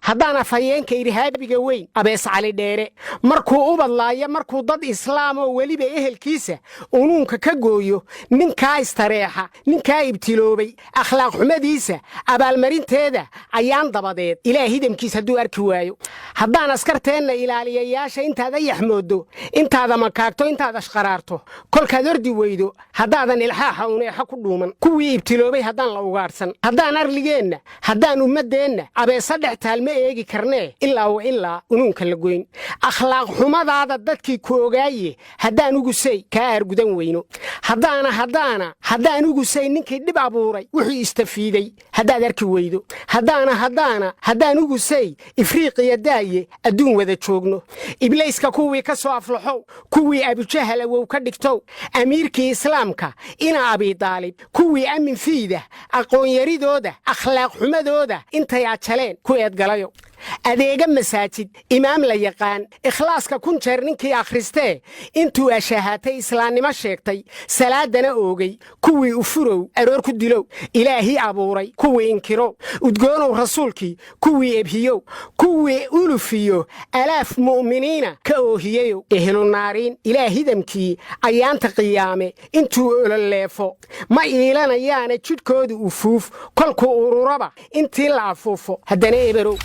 Haddaan afhayeenka irhaabiga weyn Abees Cali Dheere markuu ubadlaayo, markuu dad islaam oo weliba ehelkiisa unuunka ka gooyo, ninkaa istareexa, ninkaa ibtiloobay akhlaaq xumadiisa abaalmarinteeda ayaan dabadeed Ilaah hidamkiis hadduu arki waayo. Haddaan askarteenna ilaaliyayaasha intaad ayax mooddo, intaada makaagto, intaad ashqaraarto, kolkaad ordi weydo, haddaadan ilxaaxa uneexa ku dhuuman, kuwii ibtiloobay haddaan la ugaadhsan, haddaan arligeenna, haddaan ummaddeenna abeesa dhex taal ma eegi karnee ilaa wa ilaa unuunka la goyn. Akhlaaq xumadaada dadkii ku ogaaye haddaan ugusay kaa aargudan weyno, haddaana haddaana haddaan ugusay ninkii dhib abuuray wuxuu istafiiday haddaad arki weydo, haddaana haddaana haddaan ugusay Ifriiqiya daaye adduun wada joogno. Iblayska kuwii ka soo aflaxow, kuwii Abujahal awow ka dhigtow, amiirkii Islaamka ina Abidaalib kuwii amin fiida aqoonyaridooda akhlaaq xumadooda intay ajaleen ku eedgalayo. Adeega masaajid imaam la yaqaan Ikhlaaska 1000 jeer ninkii akhristee intuu ashahaatay islaamnimo sheegtay, salaadana oogay, kuwii ufurow aroor ku dilow, Ilaahii abuuray kuwii inkirow, udgoonow rasuulkii kuwii ebhiyow, kuwii ulufiyo alaaf mu'miniina ka oohiyeyow, ehlunaariin Ilaah hidamkii ayaanta qiyaame intuu ololeefo ma iilanayaana jidhkoodu ufuuf kolkuu ururaba intii la afuufo haddana eberow.